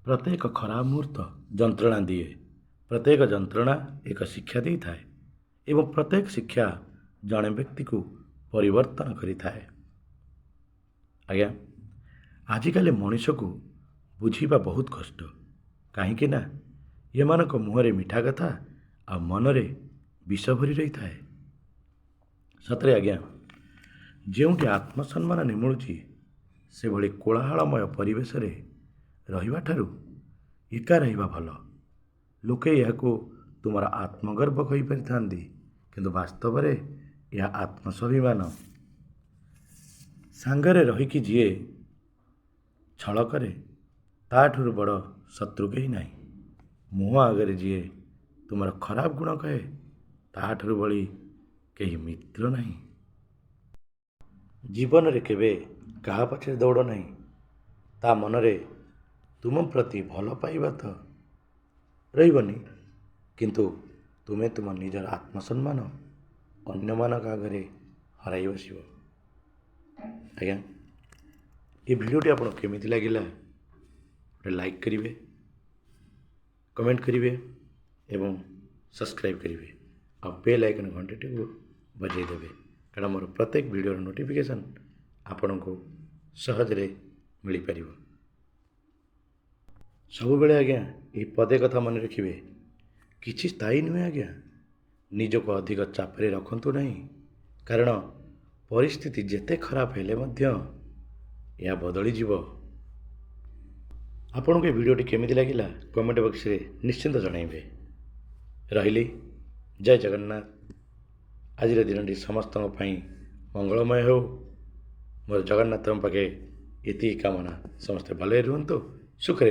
ପ୍ରତ୍ୟେକ ଖରାପ ମୁହୂର୍ତ୍ତ ଯନ୍ତ୍ରଣା ଦିଏ, ପ୍ରତ୍ୟେକ ଯନ୍ତ୍ରଣା ଏକ ଶିକ୍ଷା ଦେଇଥାଏ ଏବଂ ପ୍ରତ୍ୟେକ ଶିକ୍ଷା ଜଣେ ବ୍ୟକ୍ତିକୁ ପରିବର୍ତ୍ତନ କରିଥାଏ। ଆଜ୍ଞା, ଆଜିକାଲି ମଣିଷକୁ ବୁଝିବା ବହୁତ କଷ୍ଟ, କାହିଁକି ନା ଏମାନଙ୍କ ମୁହଁରେ ମିଠା କଥା ଆଉ ମନରେ ବିଷ ଭରି ରହିଥାଏ। ସତରେ ଆଜ୍ଞା, ଯେଉଁଠି ଆତ୍ମସମ୍ମାନ ନିମୁଳୁଛି, ସେଭଳି କୋଳାହଳମୟ ପରିବେଶରେ ରହିବାଠାରୁ ଏକା ରହିବା ଭଲ। ଲୋକେ ଏହାକୁ ତୁମର ଆତ୍ମଗର୍ବ କହିପାରିଥାନ୍ତି, କିନ୍ତୁ ବାସ୍ତବରେ ଏହା ଆତ୍ମସ୍ୱାଭିମାନ। ସାଙ୍ଗରେ ରହିକି ଯିଏ ଛଳ କରେ, ତାଠାରୁ ବଡ଼ ଶତ୍ରୁ କେହି ନାହିଁ। ମୁହଁ ଆଗରେ ଯିଏ ତୁମର ଖରାପ ଗୁଣ କହେ, ତାଠାରୁ ଭଳି କେହି ମିତ୍ର ନାହିଁ। ଜୀବନରେ କେବେ କାହା ପଛରେ ଦୌଡ଼ ନାହିଁ। ତା ମନରେ ତୁମ ପ୍ରତି ଭଲ ପାଇବା ତ ରହିବନି, କିନ୍ତୁ ତୁମେ ତୁମ ନିଜର ଆତ୍ମସମ୍ମାନ ଅନ୍ୟମାନଙ୍କ ଆଗରେ ହରାଇ ବସିବ। ଆଜ୍ଞା, ଏ ଭିଡ଼ିଓଟି ଆପଣଙ୍କୁ କେମିତି ଲାଗିଲା, ଗୋଟେ ଲାଇକ୍ କରିବେ, କମେଣ୍ଟ କରିବେ ଏବଂ ସବସ୍କ୍ରାଇବ୍ କରିବେ ଆଉ ବେଲ୍ ଆଇକନ୍ ଘଣ୍ଟାଟିକୁ ବଜାଇ ଦେବେ, କାରଣ ମୋର ପ୍ରତ୍ୟେକ ଭିଡ଼ିଓର ନୋଟିଫିକେସନ୍ ଆପଣଙ୍କୁ ସହଜରେ ମିଳିପାରିବ। ସବୁବେଳେ ଆଜ୍ଞା, ଏହି ପଦେ କଥା ମନେ ରଖିବେ, କିଛି ସ୍ଥାୟୀ ନୁହେଁ ଆଜ୍ଞା। ନିଜକୁ ଅଧିକ ଚାପରେ ରଖନ୍ତୁ ନାହିଁ, କାରଣ ପରିସ୍ଥିତି ଯେତେ ଖରାପ ହେଲେ ମଧ୍ୟ ଏହା ବଦଳିଯିବ। ଆପଣଙ୍କୁ ଏ ଭିଡ଼ିଓଟି କେମିତି ଲାଗିଲା, କମେଣ୍ଟ ବକ୍ସରେ ନିଶ୍ଚିନ୍ତ ଜଣାଇବେ। ରହିଲି, ଜୟ ଜଗନ୍ନାଥ। ଆଜିର ଦିନଟି ସମସ୍ତଙ୍କ ପାଇଁ ମଙ୍ଗଳମୟ ହେଉ, ମୋର ଜଗନ୍ନାଥଙ୍କ ପାଖେ ଏତିକି କାମନା। ସମସ୍ତେ ଭଲରେ ରୁହନ୍ତୁ, ସୁଖରେ।